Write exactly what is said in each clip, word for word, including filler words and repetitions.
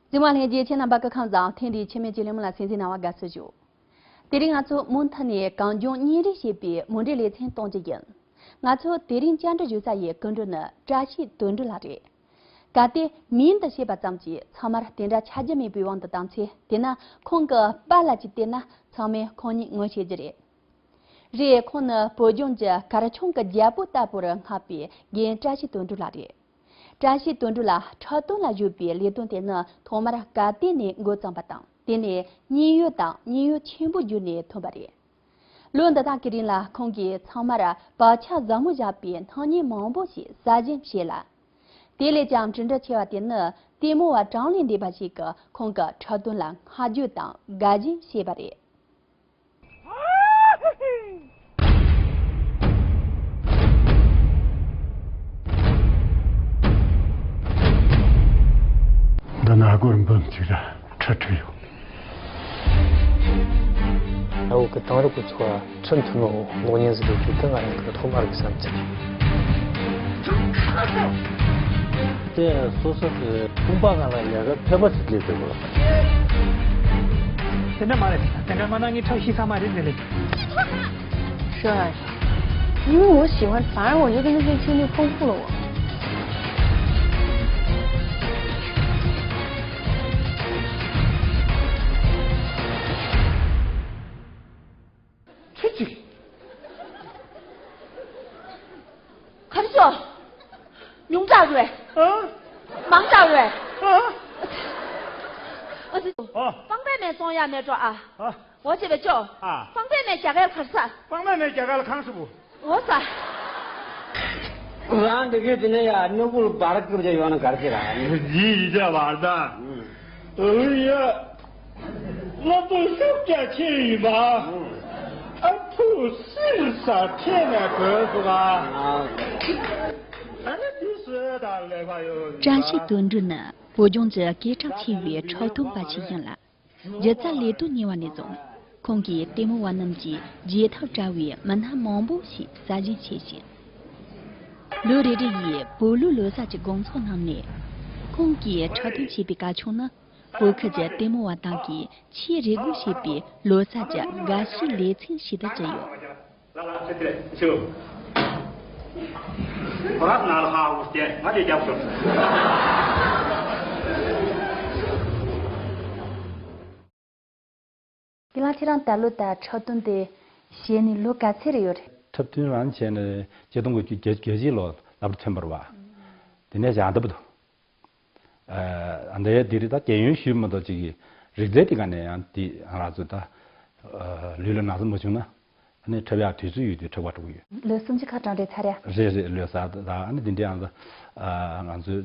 གཟིགས་མོ་ལྷན་རྒྱས་ཁྱེད་རྣམ་པ་སྐུ་ཁམས་བཟང་། ཐེངས་འདིའི་ཁྱེད་མེད་ཀྱི་གླེང་མོལ་ལ་གསན་གཟིགས་གནང་བར་དགའ་བསུ་ཞུ། དེ་རིང་ང་ཚོ་མུ་མཐུད་ནས་གངས་ལྗོངས་བརྙན་རིས་ཞེས་པའི་མུ་འབྲེལ་ལེ་ཚན་གཏོང་རྒྱུ་ཡིན། ང་ཚོ་དེ་རིང་བཅར་འདྲི་ཞུ་ས་ཡི་སྐུ་མགྲོན་ནི་བཀྲ་ཤིས་དོན་གྲུབ་ལགས་རེད། གལ་ཏེ་མིང་དུ་བཤད་པ་ཙམ་གྱིས་ཚང་མར་དེ་འདྲ་ཆ་རྒྱུས་མེད་པའི་དབང་དུ་བཏང་ཚེ། དེས་ན་ཁོང་གི་པཱ་ལགས་ཀྱིས་བལྟས་ན་ཚང་མས་ཁོང་ཉིད་ངོ་ཤེས་ཀྱི་རེད། རེད། ཁོང་ནི་བོད་ལྗོངས་ཀྱི་གར་ཆུང་གི་རྒྱལ་པོ་ལྟ་བུར་བསྔགས་པའི་རྒན་བཀྲ་ཤིས་དོན་གྲུབ་ལགས་རེད། བཀྲ་ཤིས་དོན་གྲུབ་ལགས་འཁྲབ་སྟོན་ལ་བཞུགས་པའི་ལས་དོན་དེ་ནི་ཐོག་མར་གར་སྟེགས་ནས་འགོ་བརྩམས་པ་དང་། དེ་ནས་མཉན་ཡོད་དང་མཉན་ཡོད་ཆེན་པོ་བརྒྱུད་ནས་ཐོན་པ་རེད། ལོ་འདི་དག་གི་རིང་ལ་ཁོང་གིས་ཚང་མར་བག་ཆགས་ཟབ་མོ་བཞག་པའི་སྣང་བརྙན་མང་པོ་ཞིག་གསར་བཞེངས་བྱས་ལ། དེ་ལས་ཀྱང་བྱུང་འཕྲོ་ཆེ་བ་དེ་ནི་ལྟད་མོ་བ་གྲངས་ལས་འདས་པ་ཞིག་གིས་ཁོང་གི་འཁྲབ་སྟོན་ལ་བསྔགས་བརྗོད་དང་དགའ་ཞེན་བྱས་པ་རེད། འདི་ན་སྒོར་འབུམ་གཅིག་ར་ཁྲི་ཁྲི་ཡོད། ཨ་བོ་གི་དེང་རབས་ཀྱི་འཚོ་བ་ཁྲིད་མཐུན་ནོ་གློག་བརྙན་ཟིག་ཡོད་རྒྱུ་དེ་ང་རང་གི་ཐོག་མ་རེད་བསམ་ཚེ། དེ་སོ་སོ་གི་དཔུང་པ་སྒང་ལ་ལས་ཀ་ཕལ་པ་ཞིག་སླེབས་འདུག་གོ། དེ་འདྲ་མ་རེད། དེ་འདྲ་མ་ན་ངས་ཁྲག་ཤི་ས་མ་རེད་ཟེར་ལེ། 是啊，因为我喜欢，反而我就跟那些情侣丰富了我。 ཁྱེད་ཀྱིས། ག་རེ་བྱོས། ཉུང་དྲགས་རེད། ཨ། མང་དྲགས་རེད། ཨ། ཨ་ཙི། ཨ། སྤང་པའི་མེ་བཙོང་ཡག་མེད་འགྲོ་ཨ། ཨ། འོ་བྱས་པས་ཅོ། ཨ། སྤང་པའི་མེ་རྒྱ་གར་གར་ས། སྤང་པའི་མེ་རྒྱ་གར་ལ་གང་ས་བུ། འོ་ས། རང་འདི་གའི་དེ་ནས་ཡ་སྣུམ་བུ་ལ་སྦར་ཀིར་བྱ་ཡོང་ན་གར་ཅི་ར། ཡིན་ཡིན་བྱ་བར་ད། ཨུ་ཡ། སློབ་དཔོན་ཤཱཀྱ་ཁྱེད་ཡིན་པ། ཨ་ཕུ་སིར་ས་ཁྱེད་ནས་གོས་སུ་ག། ཨ་ནི་དུས་སུ་དང་ལས་ཀ་ཡོད། བཀྲ་ཤིས་དོན་གྲུབ་ནི་བོད་ལྗོངས་ཀྱི་སྐད་གྲགས་ཆེ་བའི་འཁྲབ་སྟོན་པ་ཞིག་ཡིན་ལ། སྒྱུ་རྩལ་ལས་དོན་གཉེར་བ་ནས་བཟུང་། ཁོང་གིས་ལྟད་མོ་བ་རྣམས་ཀྱི་བརྗེད་ཐབས་བྲལ་བའི་མི་སྣ་མང་པོ་ཞིག་གསར་བཞེངས་བྱས་ཤིང་། ལོ་རེ་རེ་ཡི་བོད་ལུགས་ལོ་གསར་གྱི་དགོང་ཚོགས་རྣམས་ནས། ཁོང་གིས་འཁྲབ་སྟོན་བྱས་པའི་གར་ཆུང་ནི། བོད་ཁུལ་གྱི་ལྟད་མོ་བ་དག་གིས་ཆེས་རེ་སྒུག་བྱེད་པའི་ལོ་གསར་གྱི་དགའ་བསུའི་ལེ་ཚན་ཞིག་ཏུ་གྱུར་ཡོད། ལ་ལ་ཆེ་ཆེ་ཆེ། ཁོ་རང་ནང་ལ་ཧ་འུ་སྟེ་ང་དེ་རྒྱབ་སོང་། ཁྱེད་རང་ཁྱེད་རང་ད་ལོ་ད་འཁྲབ་སྟོན་དེ་བྱས་ནས་ལོ་ག་ཚད་རེ་ཡོད་རེད། འཁྲབ་སྟོན་རང་བྱས་ནས་ཆིག་སྟོང་དགུ་བརྒྱ་བརྒྱད་ཅུ་གྱ་བཞི་ལོ་སློབ་གྲྭ་ཐོན་པ་རེད་བ། དེ་ནས་བཞག་འདུག་པ་འདུག་ཨ་འདི་འདིར་ད་རྒན་ཡོལ་ཞུས་མ་གཏོགས་ཅིག་གི་རིག་རྩལ་དེ་ག་ནས་ཡང་དེ་ང་རང་ཚོ་ད་ལུས་ལ་ན་ཚ་མ་བྱུང་ན་ཨ་ནི་འཁྲབ་ཡག་དུས་ཚོད་ཡོད་དུས་འཁྲབ་པ་འགྲོ་གི་ཡོད། ལོ་སུམ་ཅུ་ཁ་གྲངས་རེད་ཚར་ཡ། རེད་རེད། ལོ་གསར་ད་ཨ་ནི་འདི་འདྲའི་ཡང་ད་ང་ཚོའི་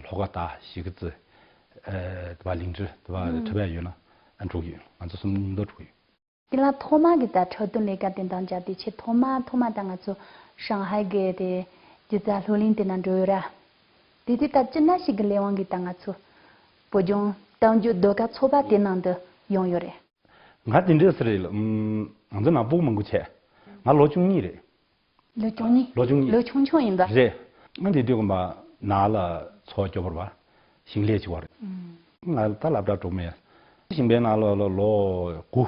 ལྷོ་ཁ་ད་གཞིས་ཀ་རྩེ་ད་བ་གླིང་ཁྲི་ད་བ་འཁྲབ་ཡག་ཡོད་ན་ཨ་འགྲོ་གི་ཡོད། ང་ཚོ་གསུམ་མདོ་འགྲོ་གི་ཡོད། ཁྱེད་རང་ཐོག་མ་གི་ད་འཁྲབ་སྟོན་ལས་ཀ་དེ་འདང་བརྒྱབ་དུས་ཆེས་ཐོག་མ་ཐོག་མ་ད་ང་ཚོ་ཧྲང་ཧའེ་གི་དེ་སྒྱུ་རྩལ་སློབ་གླིང་དེ་ན་འགྲོ་ཡོད་ར། དེ་དུས་ད་ཅི་འདྲ་ཞིག་གི་ལས་དབང་གིས་ད་ང་ཚོ་བོད་ལྗོངས་གཏམ་རྒྱུད་ཟློས་གར་ཚོགས་པ་དེ་ནང་དུ་ཡོང་ཡོད་རེད། ང་དེ་འདྲས་ཟེར་རེད་ལ། ང་ཚོ་ནང་སྤུ་གུ་མང་པོ་བྱས། ང་ལོ་བཅུ་གཉིས་རེད། ལོ་བཅུ་གཉིས། ལོ་བཅུ་གཉིས། ལོ་ཆུང་ཆུང་ཡིན་པ། རེད། ང་དེ་དུས་ཀྱི་མ་ནང་ལ་འཚོ་སྐྱོ་བོར་བ། ཞིང་ལས་བྱེད་པ་རེད། ང་ད་སློབ་གྲྭ་གྲོགས་མེད། ཞིང་པའི་ནང་ལོ་ལོ་ལོ་དགུ།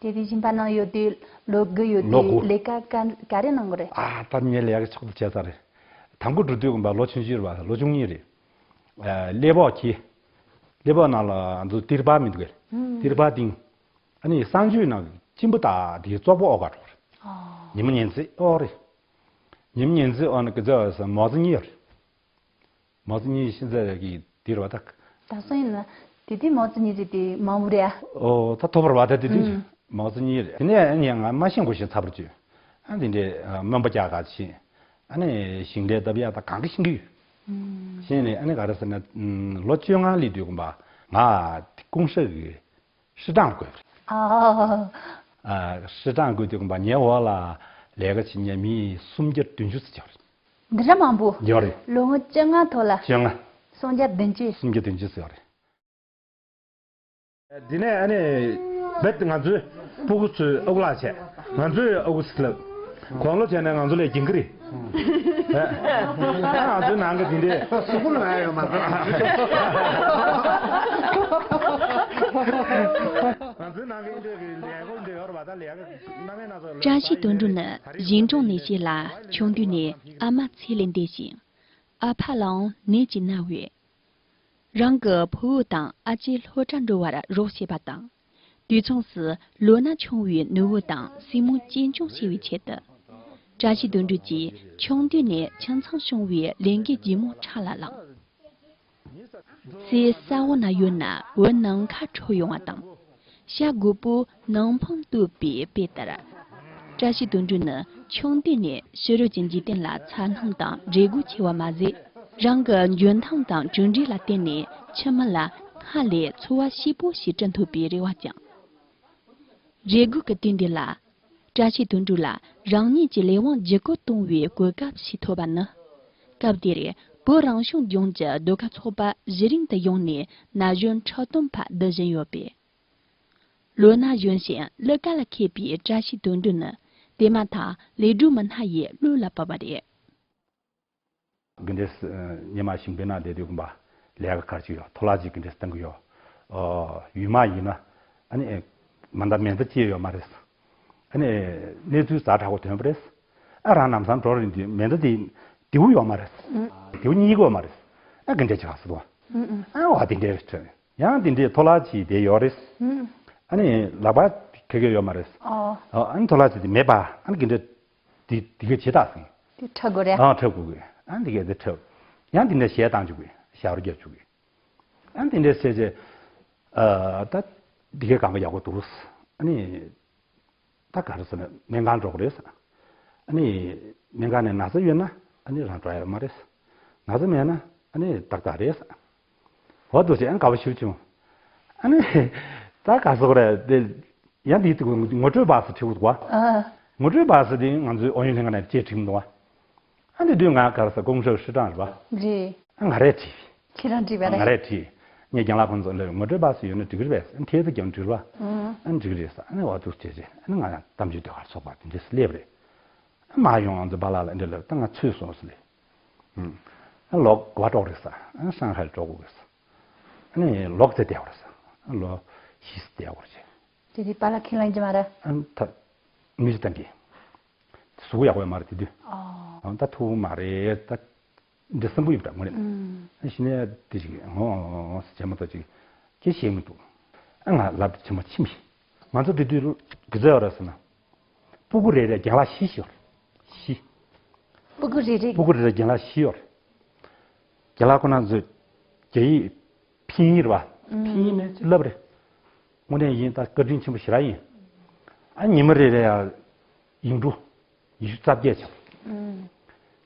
དེ་དུས་ཞིང་པ་ནང་ཡོད་དུས་ལོ་དགུ་ཡོད་ལོ་དུས་དགུ། ལས་ཀ་ག་ག་རེ་གནང་གི་རེད། ཨ་ད་ངས་ལས་ཀ་ཆོག་ཏུ་བྱས་ཚར་རེད། དང་པོ་འགྲོ་དུས་ཀྱི་མ་ལོ་ཆུང་ཆུང་རེད་བ། ལོ་བཅུ་གཉིས་རེད། ཨ་གླེ་ཕོགས་ཁྱེར། གླེ་ཕོགས་ནང་ལ་ང་ཚོ་ཏིར་པ་མི་འདུག་གས། ཏིར་པ་ཏིང་། ཨ་ནི་གསང་སྤྱོད་ནང་གི་གཅིན་པ་དག་དེའི་བཙོག་པ་ཨོ་ག་འགྲོ་རེད། ཉི་མ་ཉིན་མཚན་ཨོ་རེད། ཉིན་ཉིན་ཚེ་ཨོ་ནི་ཀི་ཛ་ས་མོ་ཙི་གཉིས་ཡོད་རེད། མོ་ཙི་གཉིས་ཤིན་ཙེ་རེ་གི་དེ་རེད་བ་ད། ད་སོང་ཡིན་ན་དེ་དུས་མོ་ཙི་གཉིས་ཟེར་དེ་མང་པོ་རེད་ཨ། ཨོ་ད་ཐོབ་པར་བ་ད་དེ་དུས་མོ་ཙི་གཉིས་རེད། དེ་ནས་ཨ་ནི་ང་མ་ཤེས་གོ་ཤེས་ཚ་བར་བཅོས། ཨ་འདི་འདྲའི་སྨོན་པ་རྒྱག་ག་ཕྱིན། ཨ་ནི་ཞིང་ལས་བཏབ་ཡག་ད་གང་གི་ཤེས་ཀྱི་ཡོད། ཤེས་ནས་ཨ་ནི་ག་རེ་ཟེར་ན་ལོ་བཅོ་ལྔ་སླེབས་དུས་ཀུན་པ་ང་ཀུང་ཧྲེ་གི་ཧྲི་ཀྲང་ལ་བསྐོས་པ་རེད། ཨ། ཨ། ཧྲི་ཀྲང་བསྐོས་དུས་ཀུན་པ་ངའི་འོག་ལ་ལས་ཀ་བྱེད་མཁན་མི་སུམ་བརྒྱ་བདུན་ཅུ་ཙམ་ཅིག་ཡོད་རེད། འདི་འདྲ་མང་པོ། ཡོད་རེད། ལོ་ངོ་བཅོ་ལྔ་ཐོག་ལ། བཅོ་ལྔ། སུམ་བརྒྱ་བདུན་ཅུ། སུམ་བརྒྱ་བདུན་ཅུ་ཙམ་ཡོད་རེད། འདི་ནས་ཨ་ནི་རྦད་དེ་ང་ཚོའི་སྤུ་གུ་ཚོའི་ཨ་ཁུ་ལགས་བྱས། ང་ཚོའི་ཨ་ཁུ་ཟིག་ལབ། དགུང་ལོ་བྱས་ནས་ང་ཚོ་ལས་རྒན་གི་རེད། ཨ་ང་ཚོའི་ནང་གི་དེ་འདྲས། སུ་ཁུ་ལ་ཡོད་མ་ཚོ། བཀྲ་ཤིས་དོན་གྲུབ་ནི་གཞན་གྲོང་ནས་སྐྱེས་ལ་ཆུང་དུས་ནས་ཨ་མ་ཚེ་ལས་འདས་ཤིང་། ཨ་ཕ་ལའང་ནད་ཀྱིས་ན་བས། རང་གི་ཕུ་བོ་དང་ཨ་ཅེ་སློབ་གྲྭར་འགྲོ་བར་རོགས་བྱས་པ་དང་། དུས་མཚུངས་སུ་ལོ་ན་ཆུང་བའི་ནུ་བོ་དང་སྲིང་མོ་གཅེས་སྐྱོང་བྱེད་པའི་ཆེད་དུ། བཀྲ་ཤིས་དོན་གྲུབ་ཀྱིས་ཆུང་དུས་ནས་ཁྱིམ་ཚང་སྐྱོང་བའི་ལས་འགན་ལྗིད་མོ་ཕྲག་ལ་བླངས། ཚེ་ས་འོག་ན་ཡོད་ན་བུ་ནམ་མཁའ་འཕྲོ་ཡོང་བ་དང་། བྱ་རྒོད་པོ་ནམ་འཕང་གཏོད་པའི་དཔེ་ལྟར། བཀྲ་ཤིས་དོན་གྲུབ་ནི་ཆུང་དུས་ནས་ཕྱི་རོལ་གྱི་འཇིག་རྟེན་ལ་འཚར་སྣང་དང་འདྲེས་སྒོ་ཆེ་བ་མ་ཟད། རང་གི་འཇོན་ཐང་དང་གྲུབ་འབྲས་ལ་བརྟེན་ནས་ཁྱིམ་མི་ལ་སྔར་ལས་འཚོ་བ་སྐྱིད་པོ་ཞིག་སྐྲུན་ཐུབ་པའི་རེ་བ་བཅངས། རེ་སྒུག་གི་དུས་འདི་ལ། བཀྲ་ཤིས་དོན་གྲུབ་ལ་རང་ཉིད་ཀྱི་ལས་དབང་ལྗིད་ཁོག་གཏོང་བའི་གོ་སྐབས་ཤིག་ཐོབ་པ་ནི། སྐབས་དེར་བོད་རང་སྐྱོང་ལྗོངས་ཀྱི་ཟློས་གར་ཚོགས་པ་གཞི་རིམ་དུ་ཡོང་ནས་ན་གཞོན་ཁྲི་སྟོང་ཕར་བསྡུ་བཞིན་ཡོད་པས། ལོ་ན་གཞོན་ཞིང་གླུ་གར་ལ་མཁས་པའི་བཀྲ་ཤིས་དོན་གྲུབ་ནི་དེ་མ་ཐག་ལས་སྒྲུབ་མི་སྣ་ཡི་བློ་ལ་བབས་པ་རེད། གི་འདྲེ་སི་ཉི་མ་ཞིང་པའི་ནང་བསྡད་དུས་གུན་པ་ལས་ཀ་གར་གྱི་ཡོད། ཐོ་ལ་ཅིག་གི་འདྲེ་སི་བཏང་གི་ཡོད། ཨོ་ཡུལ་མ་ཡིན་ན་ཨ་ནི་མ་མདའ་མེ་མདའ་ཅི་ཡོད་མ་རེད། ཨ་ནི་གནས་ཚུལ་ཛ་དྲག་པོ་ཐོན་པ་རེད། ཨ་རང་ནམ་སང་འགྲོ་རིན་དུས་མེ་མདའ་དེ་དེའུ་ཡོད་མ་རེད། དེའུ་གཉིས་ཀོ་མ་རེད། ཨ་གི་འདྲེ་ཅི་ག་སི་དོ། ཨ་བ་དེ་འདྲེ་ཡང་དེ་འདྲེ་ཐོ་ལ་ཅིག་བསྡད་ཡོད་རེད། ཨ་ནི་ལག་པ་ག་གི་ཡོད་མ་རེད། ཨ་ནི་ཐོ་ལ་ཅིག་དེ་མེད་པ་ཨ་ནི་གི་འདྲེ། དེ་དེ་གའི་བྱེད་སྟངས་ཟིན། དེ་འཁྲབ་དགོས་རེད། ཨང་འཁྲབ་དགོས་གི། ཨང་དེ་གའི་དེ་འཁྲབ། ཡང་དེ་འདྲ་གཞས་བཏང་བཅུག་གི། ཞབས་བྲོ་རྒྱབ་བཅུག་གི། ཨང་དེ་འདྲ་བྱས་རྗེས། ཨ་ད་དེ་གའི་གང་ག་ཡག་པོ་འདུག་ཨ་ནི། ད་ག་རེ་ཟེར་ན་སྨན་ཁང་འགྲོ་གི་རེད། ཨ་ནི་སྨན་ཁང་ནས་ན་ཚ་ཡོད་ན་ཨ་ནི་རང་འགྲོ་ཡ་ཡོད་མ་རེད། ན་ཚ་མེད་ན་ཨ་ནི་ཏག་ཏག་རེད། འོ་འདུག་སེ་ཨ་ནི་དགའ་པོ་ཞེ་པོ་བྱུང་། ཨ་ནི་ད་ག་ཟེར་དགོས་རེད་དེ། ཡང་འདི་ཚོ་ངོ་སྤྲོད་བ་སུ་ཁྲིད་འདུག་བ། ཨ། ངོ་སྤྲོད་བ་སུ་དེ་ང་ཚོའི་ཨོ་ཡོན་ལྷན་ཁང་ནས་ཅེས་ཁྲིད་འདུག་བ། ཨ་འདི་དུས་ང་གར་ས་ཀུང་ཧྲེའུ་ཧྲི་ཀྲང་རེད་བ། རེད། ཨ་ང་རས་ཁྲིད། ཁྱེད་རང་ཁྲིད་པ་ཨ་ང་རེད། རས་ཁྲིད། ངས་རྒན་ལགས་ཁོང་ཚོ་ལ་ངོ་སྤྲོད་བ་སུ་ཡོད་ན་འགྲིག་གི་རེད་པས། ཨ་ཐེ་ཚོ་ཀྱང་འགྲིག་རེད་བ། ཨ་འགྲིག་གི་རེད་ས། ཨ་ནི་འོ་འདུག་ཅེས་ཅེས་ཨ་ནི་ང་ཡང་གཏམ་རྒྱུད་ཟློས་གར་ཚོགས་པ་དེ་འདྲས་སུ་སླེབས་རེད། ཨ་མ་ཡོང་ང་ཚོ་བ་ལ་ལ་འདྲ་ལབ་ད་ང་ཚོས་སོང་སི་ལེ། ཨ་ལོག་ག་པར་འགྲོ་གི་རེད་ས། ཨ་ཧྲང་ཧའེ་ལ་འགྲོ་དགོས་གི་རེད་ས། ཨ་ནི་ལོག་ཚེ་བསྡད་པ་རེད་ས། ཨ་ལོ་བཞི་བསྡད་པ་རེད། དེ་དུས་པཱ་ལགས་ཁས་བླངས་ཀྱི་མ་རེད། ཨ་ནི་ད་མི་ཞིག་བཏང་གི། གཟུགས་ཡག་པོ་ཡོད་མ་རེད་དེ་དུས། ཨོ། ཨ་ད་ཐུག་མ་རེད་ད། འདི་སམ་བུ་ཡིབ་ད་ངོ་ནས། ཨ་ཤི་ནས་དེ་ཞིག་ཨོ་ཟེར་མ་གཏོགས་ཅིག་ཅི་བྱེད་མི་འདུག་ཨ་ང་ལབ་དེ་ཆེན་མོ་ཕྱིན་པ་ཡིན། ང་ཚོ་དེ་དུས་གི་ཚོད་ཡོད་རེད་ཟེར་ན། སྤུ་གུ་རེ་རེ་རྒན་ལགས་བཞི་ཞིག་ཡོད་རེད། བཞི། སྤུ་གུ་རེ་རེ། སྤུ་གུ་རེ་རེ་རྒན་ལགས་བཞི་ཡོད་རེད། རྒན་ལགས་ཁོ་ན་ཚོས་རྒྱ་ཡིག་ཕིན་ཡིག་རེད་བ། ཕིན་ཡིག་ནས་ཅིག་ལབ་རེད། དངོས་གནས་ཡིན་ད་བཀའ་དྲིན་ཆེན་པོ་ཞེ་དྲག་ཡིན། ཨ་ཉི་མ་རེ་རེ་ཡ་ཡིག་འབྲུ་ཉི་ཤུ་རྩ་བརྒྱད་སྦྱང་།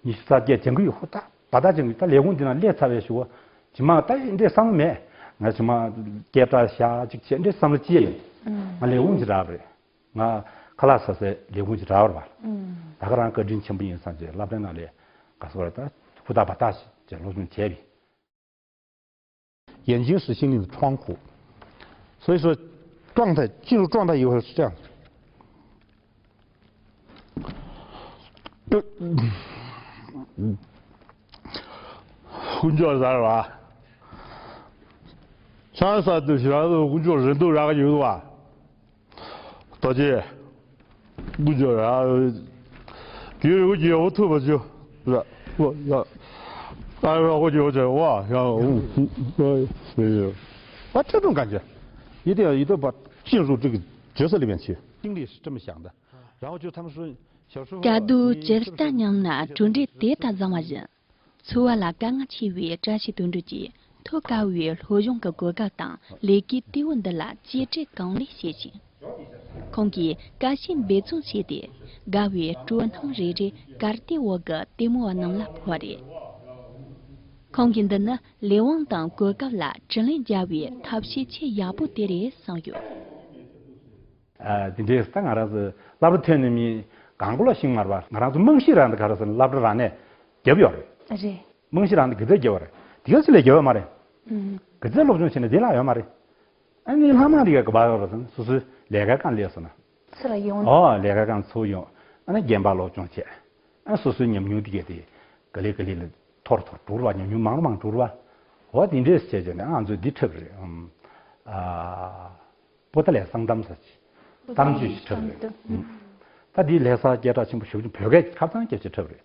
ཉི་ཤུ་རྩ་བརྒྱད་སྦྱང་གི་ཡོད་ཧོ་ད་བ་ད་སྦྱང་གི་ད་ལས་ཁུངས་འདི་ན་སླེབས་ཚར་བའི་ཞུ་བ། ཇི་མ་ད་འདྲའི་བསམ་བློ་མེད། ང་ཇི་མ་སྐད་གྲགས་ཤ་ཅིག་བྱས་འདྲའི་བསམ་བློ་ཅི་ཡང་མེད། ང་ལས་ཁུངས་ཅིག་རག་པ་རེད། ང་ཁ་ལག་ཟ་སའི་ལས་ཁུངས་ཅིག་རག་པ་རེད་བ། ད་ག་རང་བཀའ་དྲིན་ཆེན་པོ་ཡིན་བསམ་བྱས་སློབ་གྲྭའི་ནང་ལས་ག་སོ་རེད་ད་ཧུ་ད་བ་ད་ཞིག་བྱས་སློབ་སྦྱོང་བྱས་པས། 眼睛是心灵的窗户。所以说，状态进入状态以后是这样的。དཀོན་མཆོག་གཟར་བ། ཆང་ས་དུ་ཞི་ར་དུ་དཀོན་མཆོག་རེ་འདུག་རག་ཡོད་བ། ད་ཅི། དཀོན་མཆོག་ར། དེའི་རིགས་ཀྱི་འོ་ཐུབ་པ་ཅི། ར། ཨོ་ཡ། ཨ་རོགས་ཀྱི་འོ་ཅི་ཝ་ཡ་འོ། ཨོ་ཡ། བ་ཁྲི་དུང་གང་ཅི། ཡི་དེ་ཡི་དེ་བ་ཅི་རུ་ཀྲིག་ཇེ་སི་ལི་བན་ཆི། ཏིང་ལི་སི་ཀྲི་མི་ཞང་ད། རང་ཅུ་ཐམ་སུ། དཀའ་སྡུག་ཇི་ལྟར་མྱངས་ན་གྲུབ་འབྲས་དེ་ལྟར་བཟང་བ་བཞིན། འཚོ་བ་ལ་དཀའ་ངལ་ཆེ་བའི་བཀྲ་ཤིས་དོན་གྲུབ་ཀྱིས་ཐོབ་དཀའ་བའི་སློབ་སྦྱོང་གི་གོ་སྐབས་དང་ལས་ཀའི་གཏེ་བོ་འདི་ལ་གཅེས་སྤྲས་གང་ལེགས་བྱེད་ཅིང་། ཁོང་གིས་དཀའ་སྤྱད་འབད་བརྩོན་བྱས་ཏེ་དགའ་བའི་སྤྲོ་སྣང་རེ་རེ་གར་སྟེགས་འོག་གི་ལྟད་མོ་བ་རྣམས་ལ་ཕོག་རེད། ཁོང་གིས་འདི་ནི་ལས་དབང་དང་གོ་སྐབས་ལ་དྲིན་ལན་འཇལ་བའི་ཐབས་ཤེས་ཆེས་ཡག་པོ་དེ་རེད་བསམ་ཡོད། ཨ་དེ་འདྲའི་ད་ང་རང་ཚོ་སློབ་གྲྭ་ཐོན་ནས་མི་གང་པོ་ལ་ཤིང་མར་བ་ང་རང་ཚོ་རྨང་གཞི་རང་དེ་ག་རེ་ཟེར་ན་སློབ་གྲྭ་རང་ནས་རྒྱབ་ཡོད་རེད། རེད། རྨང་གཞི་རང་དེ་གི་ཚད་རྒྱབ་པ་རེད། དེ་ག་ཚོད་ལས་རྒྱབ་ཡོད་མ་རེད། ཨུམ། གི་ཚད་སློབ་སྦྱོང་བྱས་ནས་དེ་ལ་ཡོད་མ་རེད། ཨ་ནི་ལྷ་མང་དེ་ག་གི་བ་ཡོད་རེད་ཟེར་ན་སོ་སོའི་ལས་ཀའི་སྒང་སླེབས་སོང་ན། ཚུར་ལ་ཡོང་། ཨོ་ལས་ཀའི་སྒང་ཚུར་ཡོང་། ཨ་ནི་རྒན་པ་སློབ་སྦྱོང་བྱས། ཨ་སོ་སོའི་ཉམས་མྱོང་དེ་ག་དེ་ག་ལེ་ག་ལེ་ལ་ཐོར་ཐོར་འགྲོ་བ་ཉམས་མྱོང་མང་རུ་མང་འགྲོ་བ། འོ་དེ་འདྲས་བྱས་བྱས་ནས་ང་ཚོས་འདི་འཁྲབ་རེད་ཨམ། ཨ། པོ་ཏཱ་ལའི་གསང་གཏམ་ཟེར་ཅིག་གཏམ་རྒྱུད་ཞིག་འཁྲབ་རེད། ཨུམ། ད་འདིའི་ལྷ་ས་སྐད་གྲགས་ཆེན་པོ་ཞེ་པོ་ཅིག་བོད་སྐད་ཁ་གཙང་སྐད་ཅིག་འཁྲབ་རེད།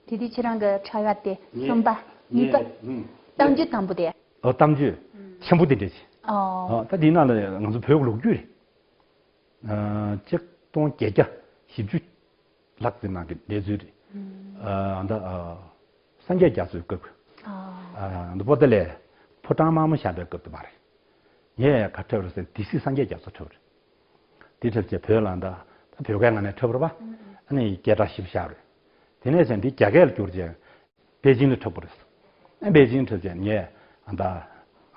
དེ་དུས་ཁྱེད་རང་གི་འཁྲབ་ཡག་དེ་གསུམ་པ་གཉིས་པ། གཏམ་རྒྱུད་དང་པོ་དེ། ཨོ་གཏམ་རྒྱུད་ཆེན་པོ་དེ་འདྲ་ཞིག་ཨོ། ཨོ་ད་འདི་ནང་ལ་ང་ཚོ་བོད་ཀྱི་ལོ་རྒྱུས་རེད། ཨ་ཆིག་སྟོང་བརྒྱད་བརྒྱ་བཞི་བཅུ་ལྷག་ཙམ་ནང་གི་གནས་ཚུལ་རེད། ཨ་ད་ཨ་སངས་རྒྱས་རྒྱ་མཚོའི་སྐབས། ཨ་ད་པོ་ཏཱ་ལའི་ཕོ་བྲང་དམར་མོ་བཞེངས་པའི་སྐབས་དུ་མ་རེད། ངས་ག་འཁྲབ་རེད་ཟེར་དེ་སྲིད་སངས་རྒྱས་རྒྱ་མཚོ་འཁྲབ་རེད། དེ་འཁྲབ་བྱས་བོད་ལ་ད་ད་བོད་སྐད་ངག་ནས་འཁྲབ་རེད་པ། ཨ་ནི་སྐད་གྲགས་ཞེ་པོ་ཆགས་རེད། དེ་ནས་བྱས་འདི་རྒྱ་སྐད་ལ་བསྒྱུར་བྱས། པེ་ཅིང་ལ་འཁྲབ་པ་རེད། ཨ་པེ་ཅིང་འཁྲབ་བྱས་ངས་ཨ་ད་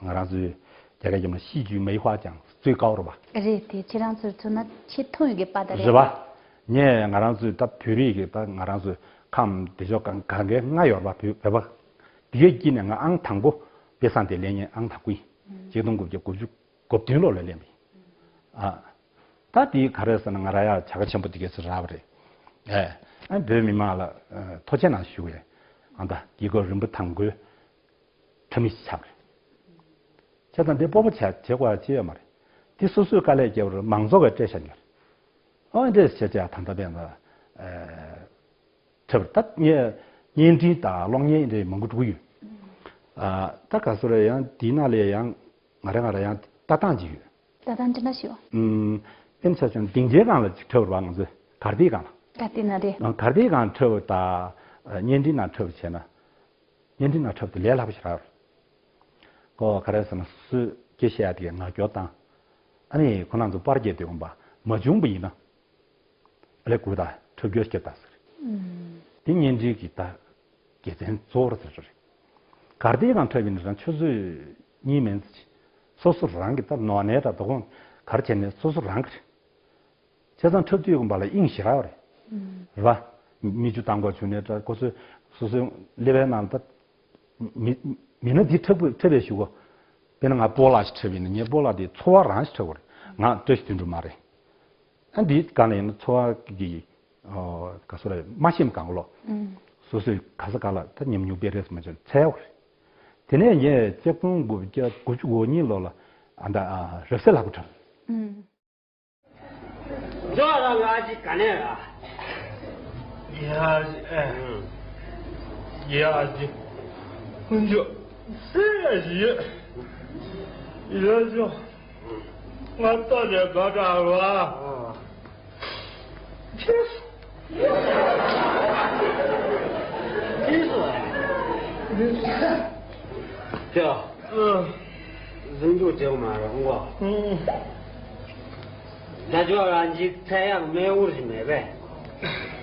ང་རང་ཚོའི་རྒྱ་སྐད་རྒྱབ་ན་戏剧美化奖最高རེད་པ། རེད་དེ་ཁྱེད་རང་ཚོའི་ཚོ་ན་ཆེས་མཐོང་ཡོད་པའི་པ་ད་རེད། རེད་པ། ངས་ང་རང་ཚོའི་ད་བོད་རིགས་ཀྱི་ད་ང་རང་ཚོའི་ཁམས་བདེ་མཆོག་གང་གང་གའི་ལྔ་ཡོད་རེད་པ། བོད་བོད་པ། དེ་གའི་དཀྱིལ་ནས་ང་ཨང་དང་པོ་དཔེ་བཟང་དེ་ལེན་མཁན་ཨང་དང་པོ་ཡིན། ཆིག་སྟོང་དགུ་བརྒྱ་དགུ་བཅུ་གོ་བདུན་ལོ་ལ་ལེན་པ་ཡིན། ཨ། ད་དེའི་ག་རེ་ཟེར་ན་ང་རང་ཡང་བྱ་དགའ་ཆེན་པོ་དེ་གས་སུ་རག་པ་རེད། ཨེ། ཨ་བོད་མི་མང་ལ་ཨ་ཐུགས་རྗེ་གནང་ཞུ་བས། ཨ་ད་དེ་གོ་རིམ་པ་དང་པོའི་འཁྲབ་མི་ཞིག་ཆགས་པ་རེད། བྱས་ཙང་དེ་སྤོབས་པ་བྱ་བྱེད་དགོས་ཡ་ཅི་ཡོད་མ་རེད། དེ་སོ་སོའི་དཀའ་ལས་བརྒྱབ་རུང་མང་ཚོགས་ཀྱིས་སྤྲད་བཞག་ཉོ་རེད། ཨོ་འདྲས་བྱས་བྱས་ད་ལྟ་བས་ན་ཨེ། འཁྲབ་ད་བརྙན་བརྙན་འཕྲིན་དང་གློག་བརྙན་འདྲ་མང་པོ་འགྲོ་གི་ཡོད། ཨ་ད་ག་སོ་རེ་ཡང་དེའི་ནང་ལས་ཡང་ང་རང་ང་རང་ཡང་ལྟ་སྟངས་ཅིག་ཡོད། ལྟ་སྟངས་ཅི་འདྲ་ཞིག་ཡོད། ཨུམ། དཔེར་ན་ཆ་བཞག་ན་སྡིངས་ཆའི་སྒང་ལ་ཅིག་འཁྲབ་རོགས་ང་ཚོས་གར་སྟེགས་སྒང་ལ། གར་སྟེགས་ནང་རེད། ཨ་གར་སྟེགས་སྒང་འཁྲབ་དང་བརྙན་འཕྲིན་ནང་འཁྲབ་བྱས་ན། བརྙན་འཕྲིན་ནང་འཁྲབ་དེ་ལས་སླ་པོ་ཞིག་རག་རེད། ཁོ་ག་རེ་ཟེར་ན་སུས་སྐད་བཤད་ཡ་དེ་ངག་སྐྱོར་བཏང་། ཨ་ནི་ཁོ་རང་ཚོ་པར་རྒྱག་དུས་ངོ་མ་མ་བྱུང་པ་ཡིན་ན། ཨ་ལས་སྒུག་དང་འཁྲབ་སྐྱོར་སྐྱོར་དང་ཟེར། ཨུམ། དེ་བརྙན་འཕྲིན་གྱི་ད་དགེ་མཚན་གཙོ་བོར་ཟེར་རེད། གར་སྟེགས་སྒང་འཁྲབ་ཡིན་ན་རང་ཆུ་ཚོད་གཉིས་མིན་ཙམ་སོ་སོ་རང་གི་ད་ནོར་ནས་ད་དོ་དགོང་གར་བྱས་ནས་སོ་སོ་རང་གི་རེད། བྱས་ཙང་འཁྲབ་དུས་ཀུན་པ་ལ་དབྱིངས་ཞེ་དྲག་རེད། ཨུམ། རེད་པ། མིག་ཆུ་བཏང་དགོས་བྱུང་ནས་ད་ཁོ་ཚོས་སོ་སོའི་ཀླད་པའི་ནང་ད། མི་མི་སྣ་འདི་འཁྲབ་དགོས་འཁྲབ་པའི་གཞུག་གུ། དཔེར་ན་ང་སྤོ་ལགས་ཤིག་འཁྲབ་ཡིན་ན་ངས་སྤོ་ལགས་འདི་འཚོ་བ་རང་ཞིག་འཁྲབ་དགོས་རེད། ང་བཀྲ་ཤིས་དོན་གྲུབ་མ་རེད། ཨ་འདི་ག་ལ་ཡིན་ན་འཚོ་བ་གི་ཨོ་ག་སོ་རེད་མ་ཤེས་མ་གང་གོ་ལོ། ཨུམ། སོ་སོའི་ག་ས་ག་ལ་ད་ཉམས་མྱོང་སྤེལ་རེས་མ་བྱུང་འཚལ་ཡོད་རེད། དེ་ནས་ངས་ཆིག་སྟོང་དགུ་བརྒྱ་དགུ་བཅུ་གོ་གཉིས་ལོ་ལ་ཨ་ད་རབ་གསལ་ལྷག་པ་འཁྲབ། ཨུམ། འཇོག་ར་ང་ཅི་ག་ནས་ར། ཡ་ཨེ། ཡ་ཅི། ཀུན་འཇོག་སེ་ཡི། ཡ་ཅི། ང་ལྟ་ལས་ག་འདྲ་བ། ཁྱེད། ཁྱེད་སུ། ཁྱེད། ཨ། གཟིམ་འཇུག་བྱེད་དགོས་མ་རེད་ཧོང་གོ། ཨུ། ད་ཅོག་རང་གི་ཚད་ཡག་མེད་འུར་ཞིག་མེད་པས།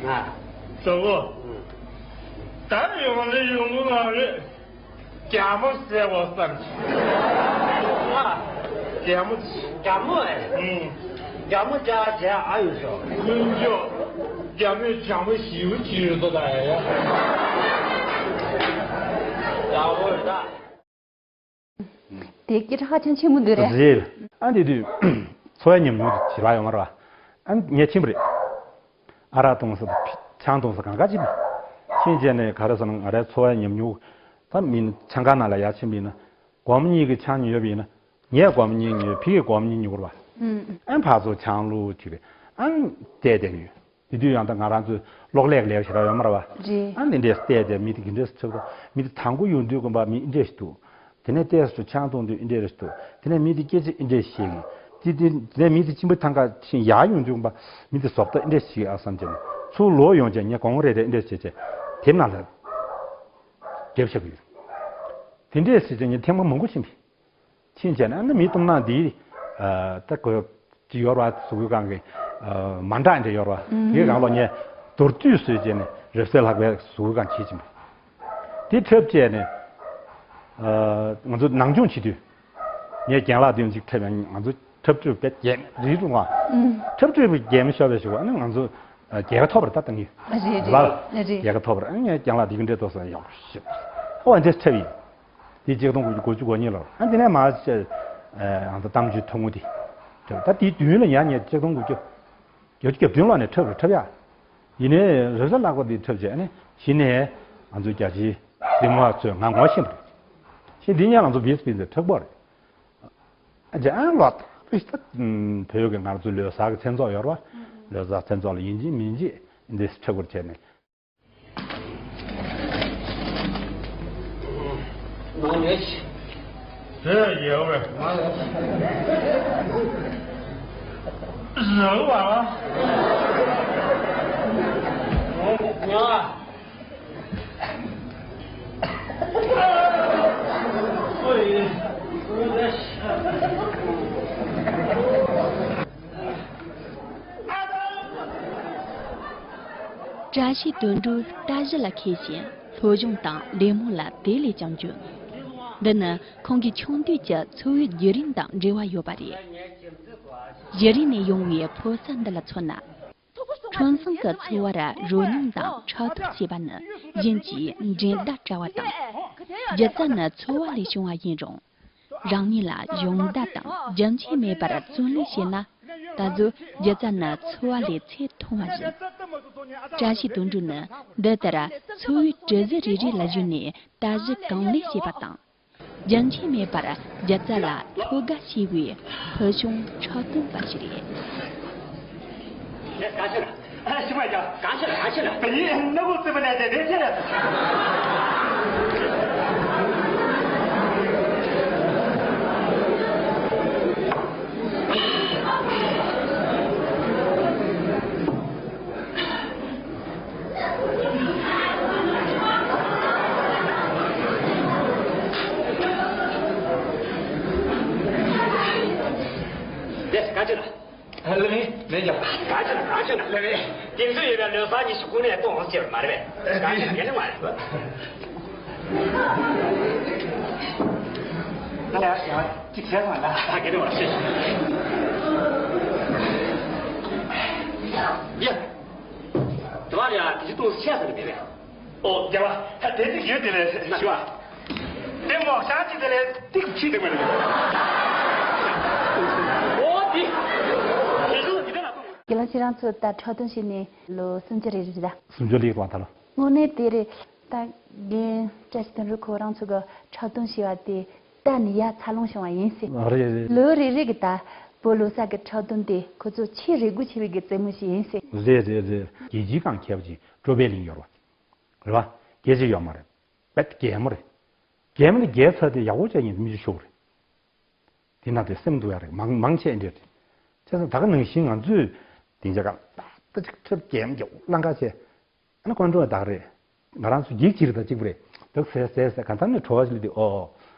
ང་། ཇོ་བོ། ཨུ། ད་ཡོང་ལེ་ཡོང་གི་མ་རེད། རྒྱ་མོ་ཟེར་བ་བསམ་གྱི། ང་། རྒྱ་མོ། རྒྱ་མོ་ཨེ། ཨུ། རྒྱ་མོ་ཅག་བྱས་ཨ་ཡོད་ཤོག་ཀུན་འཇོག་རྒྱ་མོས་བྱང་བུ་ཞིབ་བུ་ཅི་ཡོད་ཚོ་ད་ཡ་ཡ། ཡག་པོ་རེད་ད། དེ་སྐད་ཆ་ཧ་ཅང་ཆེན་པོ་འདུག་རེད། རེད། ཨ་འདི་དུས་འཚོ་བའི་ཉམས་མྱོང་དེ་བྱེད་པ་ཡོད་མ་རེད་པ། ཨ་ངས་ཕྱིན་པ་རེད། ཨ་རག་འཐུང་ས་དང་ཆང་འཐུང་ས་གང་ག་ཕྱིན་པ་རེད། ཕྱིན་རྗེས་ནས་ག་རེ་ཟེར་ན་ང་རའི་འཚོ་བའི་ཉམས་མྱོང་ད་མི་ཆང་ཁང་ནང་ལ་ཡར་ཕྱིན་པ་ཡིན་ན་སྒོར་མོ་གཉིས་ཀྱི་ཆང་ཉོས་པ་ཡིན་ན་ངས་སྒོར་མོ་གཉིས་ཉོས་ཕ་གིས་སྒོར་མོ་གཉིས་ཉོ་དགོས་རེད་པ། ཨ་ཕར་ཚུར་ཆང་བླུགས་བྱས་ཨ་བལྟས་བསྡད་ཡོད། དེ་དུས་ཡང་ད་ང་རང་ཚོའི་གློག་ཀླད་ལས་ཞེ་དྲག་ཡོད་མ་རེད་པ། རེད། ཨ་ནི་འདྲས་བལྟས་ཏེ་མི་དེ་གི་འདྲས་ཆགས་འདུག་མི་དེ་དང་པོ་ཡོང་དུས་ཀུན་པ་མི་འདྲས་ཤིག་འདུག་དེ་ནས་ལྟས་སུ་ཆང་འཐུང་དུས་འདྲས་ཤིག་འདུག་དེ་ནས་མི་དེ་སྐད་ཆ་འདྲས་ཤིག་ཅི་དེ་དེ་ནས་མི་དེ་གཅིན་པ་ཐང་ཀ་ཕྱིན་ཡར་ཡོང་དུས་ཀུན་པ་མི་དེ་བཟོ་ལྟ་འདྲས་ཤིག་ཨ་བསམ་གྱི་ཚུར་ལོག་ཡོང་བྱས་ངས་གོང་རེ་རེ་འདྲས་བྱས་བྱས་དེབ་ནང་ལ་རྒྱབ་བཞག་གི་ཡོད། དེ་འདྲས་བྱས་བྱས་ངས་ཐེངས་མ་མང་པོ་ཕྱིན་པས། ཕྱིན་བྱས་ན་ཨ་ནི་མི་གཏུམ་ནག་འདིའི་ད་གོ་ཅི་ཡོར་བ་གཟུགས་པོའི་སྒང་གི་མ་འདྲ་འདྲ་ཡོར་བ་དེའི་སྒང་ལོ་ངས་མདོར་བསྡུས་བཟོས་བྱས་ནས་རབ་གསལ་ལྷག་པའི་གཟུགས་པོའི་སྒང་བྱེད་ཀྱིན་པ། དེ་འཁྲབ་བྱས་ནས་ང་ཚོ་ནང་སྦྱོང་བྱེད་དུས་ངས་རྒན་ལགས་དེ་ཅིག་འཁྲབ་ཡང་ང་ཚོ་འཁྲབ་སྤྲོད་པའི་རྒྱན་རིལ་རུང་བ་འཁྲབ་སྤྲོད་པའི་རྒྱན་མི་ཤོར་བའི་ཞུ་བ་ཨ་ནི་ང་ཚོ་རྒྱལ་ཁ་ཐོབ་པར་ད་བཏང་གི་རེད་རེད་རེད། རྒྱལ་ཁ་ཐོབ་པར་ཨ་ནི་ངས་རྒན་ལགས་དེ་གི་འདྲས་ཏོག་ཙམ་ཡག་པོ་ཞིག་ཨོ་འདྲས་འཁྲབ་ཡིན། དེ་ཆིག་སྟོང་དགུ་བརྒྱ་དགུ་བཅུ་གོ་གཉིས་ལོར་ཨ་དེ་ནས་མར་ཨ་ད་གཏམ་རྒྱུད་ཐུང་ངུ་དེ་འཁྲབ། ད་དེའི་མདུན་ལ་ཡང་ངས་ཆིག་སྟོང་དགུ་བརྒྱ་བརྒྱད་ཅུ་གྱ་བདུན་ལོ་ནས་འཁྲབ་རེད་འཁྲབ་ཡ། ཡིན་ནའི་རབ་གསལ་ལྷག་པ་དེ་འཁྲབ་བྱས་ཨ་ནི་གཞི་ནས་ང་ཚོའི་རྒྱ་ཆེའི་གཟིགས་མོ་བ་ཚོས་ང་ངོ་ཤེས་པ་རེད། ཤེས་འདི་ཉག་ང་ཚོ་བིས་བིས་ཟེར་འཁྲབ་པ་རེད། ཨ་ཅེ་ཨ་ལོ། ད་བོད་ཀྱི་ང་ཚོའི་ལོ་གསར་གྱི་མཚན་ཚོགས་ཡོད་རེད་པ། ལོ་གསར་མཚན་ཚོགས་ལ་ཡིན་གཅིག་མིན་གཅིག་འདི་འཁྲབ་ཁུལ་བྱས་ནས། ནང་ཡོད། དེ་ཡོད་པས། ནང་ཡོད། རག་པ། ང་། ཨོ་ཡེ། བཀྲ་ཤིས་དོན་གྲུབ་ལྟ་གཞི་ལ་མཁས་ཤིང་། སློབ་སྦྱོང་དང་ལད་མོ་ལ་དེ་ལས་ཀྱང་འཇོན། འདི་ནི་ཁོང་གི་ཆུང་དུས་ཀྱི་འཚོ་བའི་བརྒྱུད་རིམ་དང་འབྲེལ་བ་ཡོད་པ་རེད། གཞི་རིམ་ནས་ཡོང་བའི་ཕོ་གསར་འདི་ལ་མཚོན་ན། ཁྲོམ་སྲང་གི་འཚོ་བར་རོལ་མྱོང་དང་འཁྲབ་སྟོན་བྱེད་པ་ནི་གཞན་གྱི་འགྲན་ཟླ་བྲལ་བ་དང་། སྒྱུ་རྩལ་ནི་འཚོ་བ་ལས་བྱུང་བ་ཡིན་རུང་། རང་ཉིད་ལ་སྦྱོང་བརྡར་དང་རྒྱུན་ཆད་མེད་པར་བརྩོན་ལེན་བྱས་ན། ད་གཟོད་སྒྱུ་རྩལ་ནི་འཚོ་བ་ལས་ཚད་མཐོ་བ་བཞིན། བཀྲ་ཤིས་དོན་གྲུབ་ནི་འདི་ལྟར་འཚོ་བའི་གྲུ་གཟིངས་རེ་རེ་ལ་བཞུགས་ནས་ལྟ་གཞི་གང་ལེགས་བྱེད་པ་དང་། རྒྱུན་ཆད་མེད་པར་སྒྱུ་རྩལ་ལ་བློ་དགའ་བྱེད་པའི་ཕུལ་བྱུང་འཁྲབ་སྟོན་པ་ཞིག་རེད། ལས་ཀ་ཆེ་ར། ཨ། ཞིག་མ་ཡ། གང་ཆེ་ར། གང་ཆེ་ར། དེ་ཡིན་སྣ་ཁུག་རྩེད་པ་ལས་དེ་དེ་ཆེ་ར། དེ་ག་ཅི་ལ། ལེ་མི་མེད་ཀྱང་། ག་ཅི་ལ་ག་ཅི་ལ། ལེ་མི། དེང་དུས་ཡོད་པའི་ལོ་གསར་ཉི་ཤུ་གུང་ནས་གཏོང་ཟེར་བ་མ་རེད་པས། ག་ཅི་ལ་ག་ཅི་མ་རེད། ད་ཡང་ཡང་གཅིག་བྱས་སོང་ལ། ད་ག་ཅི་མ་རེད། ཡ། དེ་བ་ཡ་དེ་ཅི་གཏོང་ཟེར་ཆད་ཟེར་ནི་མེད་པས། ཨོ། རྒྱལ་བ། ད་དེ་ཅིག་ཡོད་དེ་ལས་ཞུ་བ། དེ་མོ་ཤ་ཅིག་དེ་ལས་ཏིག་ཕྱིས་དེ་མ་རེད། ཨོ་དེ། དེ་ཚོ་འདི་འདྲ་ལ་གཏོང་། དགེ་ལགས་ཁྱེད་རང་ཚོ་ད་འཁྲབ་སྟོན་བྱས་ནས་ལོ་སུམ་ཅུ་རེ་རེ་རེད་ད། སུམ་ཅུ་ལེགས་བཏང་ད་ལོ། དངོས་གནས་དེ་རེད། ད་རྒན་བཀྲ་ཤིས་དོན་གྲུབ་ཁོ་རང་ཚོ་གི་འཁྲབ་སྟོན་བྱས་པ་དེ་ད་ནི་ཡ་འཚར་ལོངས་བྱུང་བ་ཡིན་སྲིད། རེད་རེད། ལོ་རེ་རེ་གི་ད་བོད་ལོ་གསར་གི་འཁྲབ་སྟོན་དེ་ཁོ་ཚོ་ཆེས་རེ་སྒུག་ཆེ་བའི་གི་རྩེད་མོ་ཞིག་ཡིན་སྲིད། རེད་རེད་རེད། རྒྱལ་སྤྱིའི་སྒང་ཁྱབ་ཅིང་སྤྲོ་བའི་གླིང་ཡོད་རེད་བ། རེད་བ། རྒྱལ་སྤྱི་ཡོད་མ་རེད། དཔེ་གད་མོ་རེད། གད་མོ་ནི་རྒྱལ་ཚ་དེ་ཡག་པོ་བྱས་ཡིན་མི་ཅི་ཤོག་རེད། དེ་ན་དེ་སེམས་འདུག་ཡ་རེད། མང་མང་ཆེ་འདྲེ་རེད། བྱས་ཙང་ད་ག་ནང་བཞིན་ང་ཚོས་དེ་འཇག་ག་ད་ཅིག་ཁྲབ་གད་མོ་རྒྱག་བླང་ག་བྱས། ཨ་ནི་ཁོང་ཁྲོ་བ་དག་རེད། ང་རང་ཚོ་འགྱིག་ཅིག་རེད་ད་གཅིག་པུ་རེད། དག་ཟས་ཟས་ཟས་ག་ད་ནི་བྲོ་བ་ཞིག་ལ་དེ་ཨོ།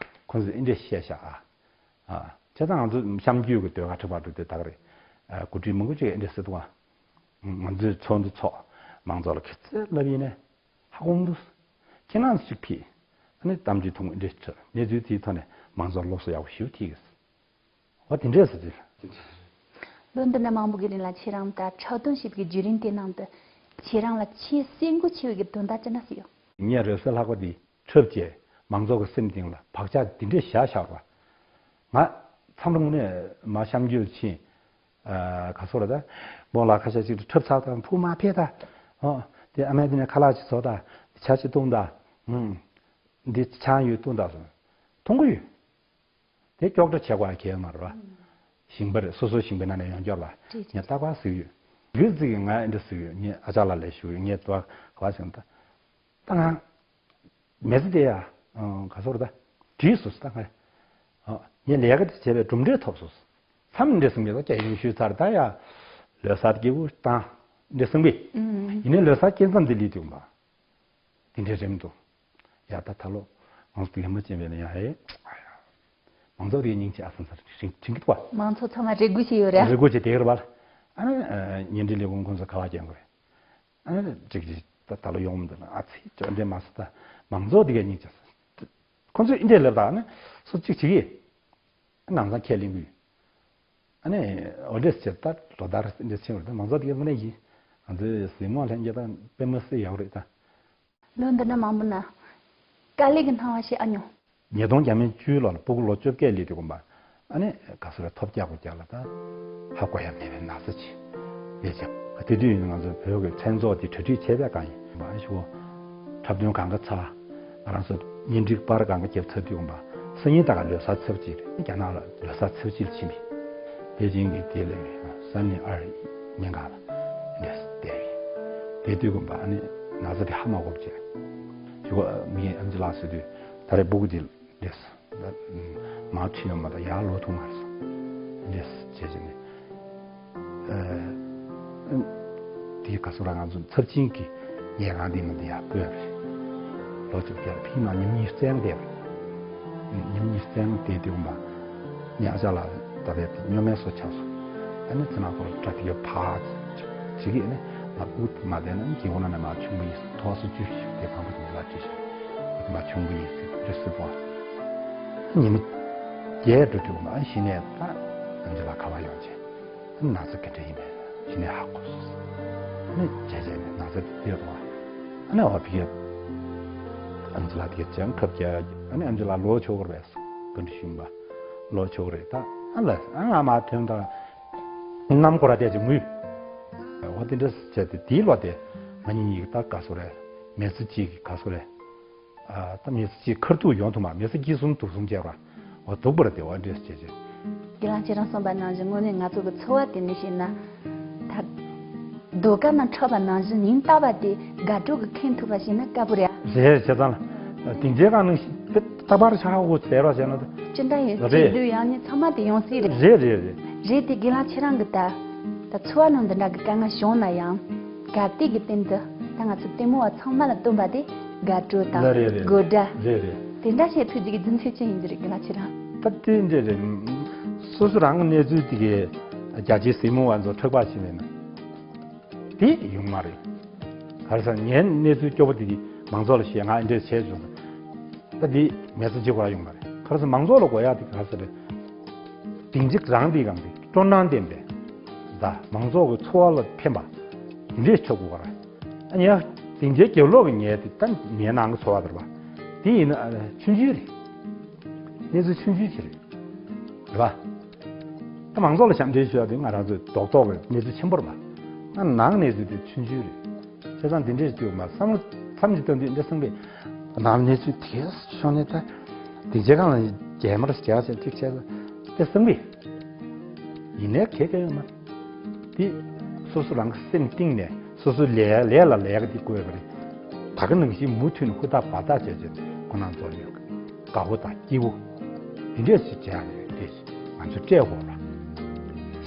ཁོང་ཚོས་འདྲེ་བཤད་ཤག་ཨ། ཨ། བྱས་ཙང་ང་ཚོ་གཤམ་རྒྱུད་ཀྱི་ཟློས་གར་ཁྲིད་པ་འགྲོ་དེ་དག་རེད། ཨ། གོ་སྒྲིག་མང་པོ་ཅིག་འདྲེ་སྲིད་དུ་བ། ང་ཚོའི་ཚོགས་འདུ་ཚོགས། མང་ཚོགས་ལ་ཁྱེད་ཚོས་ལབ་ཡིན་ནས། ཧ་གོ་མི་འདུག་ཁྱེད་རང་ཚོ་ཅིག་ཕེབས། ཨ་ནི་གཏམ་རྒྱུད་ཐུང་ངུ་འདྲེ་ཁྲིད་གནས་ཚུལ་དེའི་ཐོག་ནས་མང་ཚོགས་སློབ་གསོ་ཡག་པོ་ཞིག་ཐེབས་ཀྱི། འོ་དེ་འདྲས་སོ་ཅིག་ལོ་འདི་འདྲ་མང་པོ་གི་རིང་ལ་ཁྱེད་རང་ད་འཁྲབ་སྟོན་བྱེད་པའི་བརྒྱུད་རིམ་དེ་ནང་དུ་ཁྱེད་རང་ལ་ཆེས་སེམས་འགུལ་ཆེ་བའི་གི་དོན་དག་ཅི་འདྲ་ཞིག་ཡོད། ངས་རོལ་རྩེད་ལྷག་པ་འདི་འཁྲབ་བྱས་མང་ཚོགས་ཀྱི་སེམས་གཏིང་ལ་བག་ཆགས་འདི་འདྲས་བཞག་བཞག་པ། ང་མཚམས་རེ་དངོས་གནས་མ་གཤམ་རྒྱུད་ཕྱིན། ཨ། ག་སོ་ར་ད། མོ་ལ་ཁ་ཤས་ཅིག་ཏུ་འཁྲབ་ཚར་དང་ཕུ་མ་ཕེ་ད། ཨོ། དེ་ཨ་མས་དེ་ནས་ཁ་ལག་ཅིག་བཟོ་ད། ཆ་ཅིག་བཏུང་ད། ཨུམ། འདི་ཆང་ཡོད་བཏུང་ད་སོང་། འཐུང་གི་ཡོད། དེ་སྐྱོག་བྲོ་བྱེད་དགོས་ཡ་གལ་མ་རེད་བ། ཞིང་པ་རེད། སོ་སོ་ཞིང་པའི་ནང་ནས་ཡོང་སྐྱོར་བ། ངས་རྟག་པར་གཟིགས་ཡོད། ལུས་རྩི་གི་ང་འདྲ་གཟིགས་ཡོད། ངས་ཨ་ཅག་ལ་ལས་ཞུ་ཡོད། ངས་དུ་བ་ག་བ་ཞིག་ད། ད་ང་། མེ་ཚེ་དེ་ཡ། ག་སོ་ར་ད། བྲིས་སོ་ད་ང་། ངས་ལས་ཀ་དེ་བྱས་པའི་གྲུབ་འབྲས་ཐོབ་སོ། མཚམས་འདྲ་གསུམ་གྱི་ད་ཀྱ་ཡུན་ཞུས་ཚར་ད་ཡ། ལོ་གསར་སྐྱིད་པོ་བཏང་། འདྲ་གསུམ་པས། ཡིན་ནའི་ལོ་གསར་སྐྱིད་མཚམས་དེ་ལུས་དུས་མ། དེ་འདྲའི་རེམ་འདུག་ཡ་ད་ད་ལོ་ང་ཚོ་ལས་མ་ཅན་པས་ན་ཡ་ཧེ། མང་ཚོགས་དེའི་སྙིང་རྗེ་ཨ་སང་སར་དྲིན་དྲིན་གྱི་འདུག་བ། མང་ཚོགས་ཚང་མ་རེ་སྒུག་བྱས་ཡོད་རེད། རེ་སྒུག་བྱས་དེ་གར་བར། ཨ་ནི་ཉེ་འབྲེལ་ལས་ཁུངས་ཁོང་ཚོ་ག་བ་རྒྱག་དགོས་རེད། ཨ་ནི་ཅིག་ཅིག་ད་ད་ལོ་ཡོང་མི་འདུག་ན་ཨ་ཚེ་ཅོ་འདྲེ་མ་སི་ད་མང་ཚོགས་དེ་གའི་སྙིང་རྗེ། ཁོང་ཚོས་ཨིན་འདྲས་ལབ་ད་ཨ་ནི་སུ་གཅིག་བྱེད་ཀྱི། ནང་ཚང་ཁས་ལེན་གི་ཡོད། ཨ་ནི་འོ་འདྲས་བྱས་ད་ལོ་ཟླ་འདྲས་ཕྱིན་པ་རེད་ད། མང་ཚོགས་དེ་གའི་དངོས་གནས་ཡིན། ང་ཚོའི་གཟིགས་མོ་ལྷན་རྒྱས་དང་དཔེ་མི་སྲིད་ཡག་རེད་ད། ལོ་འདི་འདྲ་མང་པོ་ན། དཀའ་ལས་ཀྱི་སྣང་བ་ཞིག་ཨ་མྱོང་། ཉིས་སྟོང་བརྒྱ་མེད་བཅུ་ལོ་ལ་སྤུ་གུ་ལོ་བཅོ་བརྒྱད་སླེབས་དུས་གོམ་པ། ཨ་ནི་ག་སོ་རེ་ཐོབ་རྒྱག་དགོས་རྒྱག་ལ་ད། ཧ་གོ་ཡ་མེད་པའི་ན་ཚ་ཅིག་སླེབས་ཀྱང་། དེ་དུས་ཡིན་ང་ཚོ་བོད་ཀྱི་མཚན་ཚོགས་དེ་གྲ་སྒྲིག་བྱས་པའི་སྒང་ཡིན་པ་ཨ་ཞུ་གོ། འཁྲབ་སྟོན་སྒང་ག་ཚར། ང་རང་ཚོ་གཉེན་སྒྲིག་པར་སྒང་ག་རྒྱབ་ཚར་དུས་གོམ་པ། སང་ཉིན་ད་ག་ལོ་གསར་ཚེས་གཅིག་རེད། རྒྱ་ནག་ལ་ལོ་གསར་ཚེས་གཅིག་ལ་ཕྱིན་པས། པེ་ཅིང་གི་དེ་ལས་ས་གནས་ཨར་ཉིན་གང་ལ་འདྲེས་བསྡད་ཡིན། དེ་དུས་ཀུན་པ་ཨ་ནི་ན་ཚ་དེ་ཧ་མ་གོ་བྱས། ཞུ་གོ་མི་ཨམ་ཆི་ལགས་ཟེར་དུས་ད་རེས་སྤུ་གུ་དེ་འདྲེས། མ་ཁྲིད་ཡོང་མ་ད་ཡར་ལོ་ཐུང་མ་རེད། འདྲེས་བྱས་བྱས་ནས། དེའི་ག་སོ་ར་ང་ཚོ་ཚབས་ཆེན་གྱི་ཉལ་ཁང་འདི་ནང་འདི་ཡར་སྤོས་པ་རེད། ལོ་གཅིག་བརྒྱ་ལ་ཕིང་ན་ཉིན་གཉིས་བཙན་བསྡད་པ་རེད། ཉིན་གཉིས་བཙན་བསྡད་དུས་འོང་པ། ཉ་ཅག་ལ་ད་རེད་སྨྱོ་མའི་སོ་ཆགས་སོང་། ཨ་ནི་ཚེ་ནང་ཁོ་ལ་དྲ་ཐིག་ཕ་ཅིག་ཨ་ནི་ང་དབུགས་མ་བདེ་ན་ནི་གི་འོ་ན་ནས་མ་ཆུང་བུ་ཡིན་ཐོག་སོ་བཅུ་ཞིག་དེ་ཕང་པོ་དེ་ལ་བཅུ་ཞིག་མ་ཆུང་བུ་ཡིན་ཟེར་རེ་སུ་པོ། ཉི་མ་བརྒྱད་འགྲོ་དུས་འོང་པ་ཨ་ནི་གཞི་ནས་ད་ཨམ་ཆི་ལ་ཁ་བ་ཡོང་བྱས། ན་ཚ་ག་འདྲ་ཡིན་པས་ཕྱི་ནས་ཧ་གོ་སོང་། ནི་བྱས་བྱས་ནས་ན་ཚ་དེ་ཡོད་དོ། ཨ་ནི་འོ་བི་ཨམ་ཆི་ལགས་དེ་ཅང་ཁབ་རྒྱ་ཨ་ནི་ཨམ་ཆི་ལགས་ལོ་ཆོག་གར་བས་ག་འདྲ་ཞུམ་པ་ལོ་ཆོག་རེད་ད། ཨ་ལ་ཨ་ང་མ་ཐོན་ད་ནམ་གོ་ར་བསྡད་ཅིག་ངུས། འོ་དེ་འདྲ་བྱས་ཏེ་དེའི་ལོ་དེ་ང་གཉིས་གཉིས་ཀྱི་ད་ག་སོ་རེད། མི་ཚེ་གཅིག་གི་ག་སོ་རེད། ཨ་ད་མི་ཚེ་གཅིག་ཁ་ཐུག་ཡོང་ཐུབ་མ་མི་ཚེ་སྐྱིད་གསུམ་སྡུག་གསུམ་བྱས་པ། འོ་སྡུག་པར་བདེ་བ་འདྲེས་བྱས་བྱས། དགེ་ལགས་ཁྱེད་རང་གསུངས་པ་ནང་བཞིན་དངོས་གནས་ང་ཚོ་གི་འཚོ་བ་དེ་ནི་བྱས་ན། ད་ཟློས་གར་ནང་འཁྲབ་པ་ནང་བཞིན་ཉིན་རྟག་པ་དེ་དགའ་སྤྲོ་གི་ཁེངས་ཐུབ་པ་བྱས་ན་དཀའ་པོ་རེད་ཨ། རེད་བྱས་ཙང་ལ། སྡིངས་ཆའི་སྒང་ནང་བཞིན་དེ་རྟག་པར་ཆགས་འོ་བྱས་རོགས་བྱས་ན་ད། ཅི་འདྲ་ཡིན་རེད། སྐྱིད་སྡུག་ཡང་ནི་ཚང་མ་དེ་ཡོང་སྲིད་རེད། རེད་རེད་རེད། རེད་དེ་དགེ་ལགས་ཁྱེད་རང་གི་ད། ད་འཚོ་བ་ནང་འདི་འདྲ་གི་དཀའ་ངལ་བྱུང་ན་ཡང་། གལ་ཏེ་གི་སྟེང་དུ་ད་ང་ཚོ་ལྟད་མོ་བ་ཚང་མ་ལ་སྟོན་པ་དེ་དགའ་སྤྲོ་དང་རེད་རེད་དགོད་སྒྲ་རེད་རེད། དེ་འདྲ་བྱེད་ཐུབ་རྒྱུ་གི་རྒྱུ་མཚན་ཅི་ཡིན་གྱི་རེད་དགེ་ལགས་ཁྱེད་རང་། ད་དེ་འདྲ་རེད། སོ་སོ་རང་གི་གནས་ཚུལ་དེ་གའི་རྒྱ་ཆེའི་སྲིང་མོ་བ་ཚོ་འཁྲུག་པ་བྱེད་མེད་ན་དེ་ཡོང་མ་རེད། ག་རེ་ཟེར་ངའི་གནས་ཚུལ་སྐྱོ་པོ་དེ་གི་མང་ཚོགས་ལ་བཤད་ང་འདྲས་བྱས་བྱུང་ད་དེ་མེད་ས་ཅིག་གོ་ར་ཡོང་མ་རེད། ག་རེ་ཟེར་མང་ཚོགས་ལ་གོ་ཡག་དེ་ག་རེ་ཟེར་རེད། སྡིངས་ཆ་རང་དེའི་སྒང་དེ་སྤྲོ་སྣང་ལྡན་པའི་ད་མང་ཚོགས་ཀྱི་འཚོ་བ་ལ་ཕན་པ་འདི་འདྲས་ཆགས་དགོས་པ་རེད། ཨ་ཉལ་སྡིངས་ཆའི་རྒྱབ་ལོགས་ཀྱི་ཉལ་དེ་ད་ཉལ་ནང་གི་འཚོ་བ་དེ་རེད་པ། དེ་ཡིན་ན་ཨ་ཆུང་ཆུང་རེད། གནས་ཚུལ་ཆུང་ཆུང་ཅིག་རེད། རེད་པ། ད་མང་ཚོགས་ལ་ཞབས་འདྲེན་ཞུ་ཡག་དེ་ང་རང་ཚོའི་རྡོག་རྡོག་གི་གནས་ཚུལ་ཆེན་པོ་རེད་པ། ང་ནང་གནས་ཚུལ་དེ་ཆུང་ཆུང་རེད། བྱས་ཙང་འདི་འདྲས་ཅིག་མ་བསམ་བློ་མཚམས་ཅིག་བཏང་དུས་འདི་བསམ་གི། ནང་གནས་ཚུལ་དེ་ཤོར་ནས་ད་སྡིངས་ཆའི་སྒང་ལ་རྒྱལ་མར་རྒྱག་བྱས་ཅིག་བྱས་ཏེ་བསམ་གི། ཡིན་ནའི་གལ་གལ་ཡོད་མ་རེད། དེ་སོ་སོ་རང་གི་སེམས་གཏིང་ནས་སོ་སོའི་ལས་ལས་ལ་ལས་ཀ་དེ་དགོས་པ་རེད། ད་ག་ནང་བཞིན་མུ་མཐུད་ནས་ཧུར་ཐག་བ་ཐག་བྱས་བྱས་ཁོ་ན་ཚོར་ཡོད། དགའ་བོ་དང་སྐྱིད་བོ། དེ་འདྲས་ཞིག་བྱས་ནས་དེ་ང་ཚོ་སྤྲད་དགོས་ལ།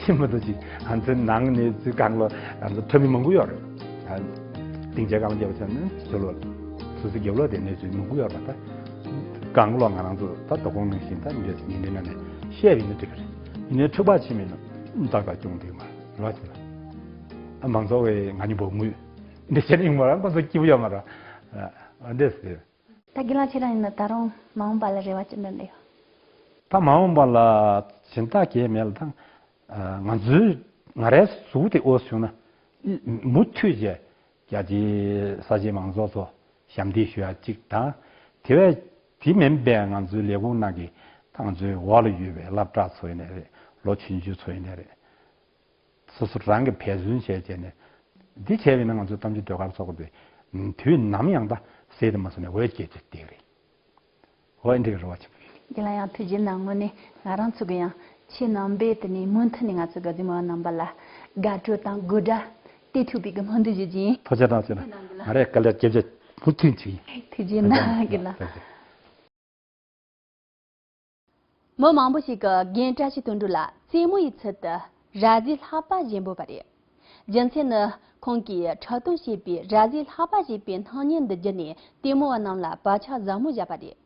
ཤི་མ་ཐུབ་ཅིག་ང་ཚོའི་ནང་གནས་ཚུལ་སྒང་ལ་ང་ཚོ་འཁྲབ་མི་མང་པོ་ཡོད་རེད། ད་སྡིངས་ཆའི་སྒང་ལ་བརྒྱབ་བྱས་ནས་ཕྱི་ལོགས་སོ་སོའི་རྒྱབ་ལོགས་དེ་གནས་ཚུལ་མང་པོ་ཡོད་རེད་པ། ད་སྒང་ལོགས་ང་རང་ཚོ་ད་དོ་དགོང་ནང་བཞིན་ད་འདྲས་ཉིན་འདི་ནང་ནས་བཤད་པ་ཡིན་ན་འགྲིག་གི་རེད། ཡིན་ནའི་འཁྲུག་པ་ཕྱིན་མིན་ན་ཏག་ཏག་སྐྱོང་འདུག་མ་རེད་པ། ཅི་ལ་ཨ་མང་ཚོགས་ཀྱིས་ང་གཉིས་པོ་ངུས་འདི་བྱས་ནས་ཡོང་མ་རེད། ཁོ་ཚོ་སྐྱིད་པོ་ཡོད་མ་རེད། ཨ་འདྲས་ཟེར། ད་དགེ་ལགས་ཁྱེད་རང་ཡིན་ན་ད་རུང་མ་འོངས་པ་ལ་རེ་བ་ཅི་འདྲ་འདྲ་ཡོད། ད་མ་འོངས་པ་ལ་སྦྱིན་བདག་གལ་མེད་ལ་ད་ང་ཚོའི་ང་རའི་གཟུགས་དེ་ཨོ་བྱུང་ན་མུ་མཐུད་བྱས་རྒྱ་ཆེའི་ས་ཆའི་མང་ཚོགས་ཚོ་ཞབས་འདེགས་ཞུ་ཡ་གཅིག་དང་། དེ་བས་དེ་མིན་པའི་ང་ཚོའི་ལས་ཁུངས་ནང་གི་ད་ང་ཚོའི་འོག་ལ་ཡོད་པའི་སློབ་གྲྭ་ཚོ་ཡིན་ནའི་རེད། ལོ་ཆུང་ཆུང་ཚོ་ཡིན་ནའི་རེད། སོ་སོ་རང་གིས་འབད་བརྩོན་བྱས་བྱས་ནས་འདི་བྱས་པས་ན་ང་ཚོའི་གཏམ་རྒྱུད་ཟློས་གར་ཚོགས་པ་དེ་དུས་ནམ་ཡང་ད་ཟད་དུ་མ་སོང་ནས་འོད་སྐྱེད་ཅིག་བསྡད་རེད། འོ་འདི་འདྲའི་རེ་བ་ཆེན་པོ་ཡོད། དགེ་ལགས་ཡང་ཐུགས་རྗེ་གནང་། དངོས་གནས་ང་རང་ཚོ་གི་ཡང་ཁྱེད་རྣམ་པས་དེ་ནས་མུ་མཐུད་ནས་ང་ཚོ་གི་གཟིགས་མོ་བ་རྣམ་པ་ལ་དགའ་སྤྲོ་དང་དགོད་སྒྲ་སྟེར་ཐུབ་པའི་གི་སྨོན་འདུན་ཞུ་རྒྱུ་ཡིན། ཐུགས་རྗེ་གནང་ཟེར་ན་ང་རའི་དཀའ་ལས་བརྒྱབ་བྱས་མུ་མཐུད་ཅིག་ཡིན། ཐུགས་རྗེ་གནང་དགེ་ལགས། ཐུགས་རྗེ་གནང་། མི་མང་པོ་ཞིག་གིས་རྒན་བཀྲ་ཤིས་དོན་གྲུབ་ལ་རྩེད་མོ་ཡི་ཚུལ་དུ་ར་བཟིའི་ལྷག་པ་བཞེས་འབོད་པ་རེད། རྒྱུ་མཚན་ནི་ཁོང་གིས་འཁྲབ་སྟོན་བྱས་པའི་ར་བཟིའི་ལྷག་པ་ཞེས་པའི་སྣང་བརྙན་འདི་བརྒྱུད་ནས་ལྟད་མོ་བ་རྣམས་ལ་བག་ཆགས་ཟབ་མོ་བཞག་པ་རེད།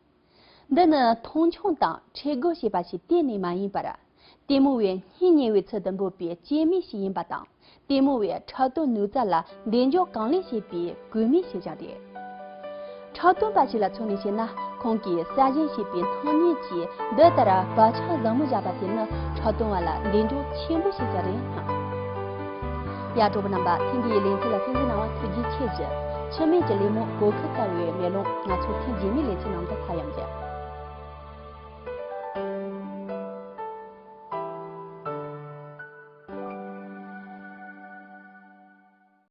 འདི་ནི་མཐོང་ཆུང་དང་ཁྲེལ་དགོད་བྱས་པ་ཞིག་གཏན་ནས་མ་ཡིན་པར། ལྟད་མོ་བས་སྙིང་ཉེ་བའི་ཚུལ་དུ་འབོད་པའི་སྐྱེས་སྨེ་ཞིག་ཡིན་པ་དང་། ལྟད་མོ་བས་འཁྲབ་སྟོན་ནུས་རྩལ་ལ་གདེང་འཇོག་གང་ལེགས་བྱེད་པའི་གོས་སྨེ་ཞིག་ཀྱང་རེད། འཁྲབ་སྟོན་པ་ཞིག་ལ་མཚོན་ནས་བཤད་ན། ཁོང་གིས་གསར་བཞེངས་བྱས་པའི་སྣང་བརྙན་གྱིས་འདི་ལྟར་བག་ཆགས་ཟབ་མོ་བཞག་པ་དེ་ནི་འཁྲབ་སྟོན་པ་ལ་གདེང་འཇོག་ཆེན་པོ་ཞིག་ཀྱང་རེད་སྙམ། ཡ། གྲོགས་པོ་རྣམ་པ། ཐེངས་འདིའི་ལེ་ཚན་ལ་གསན་གཟིགས་གནང་བར་ཐུགས་རྗེ་ཆེ་ཞུ། འཆི་མེད་ཀྱི་ལད་མོ་གོ་ཁུ་ལྟ་བུའི་མེ་ལོང་ང་ཚོ་ཐེངས་རྗེས་མའི་ལེ་ཚན་ནང་དུ་ཕར་ཡོང་རྒྱུ།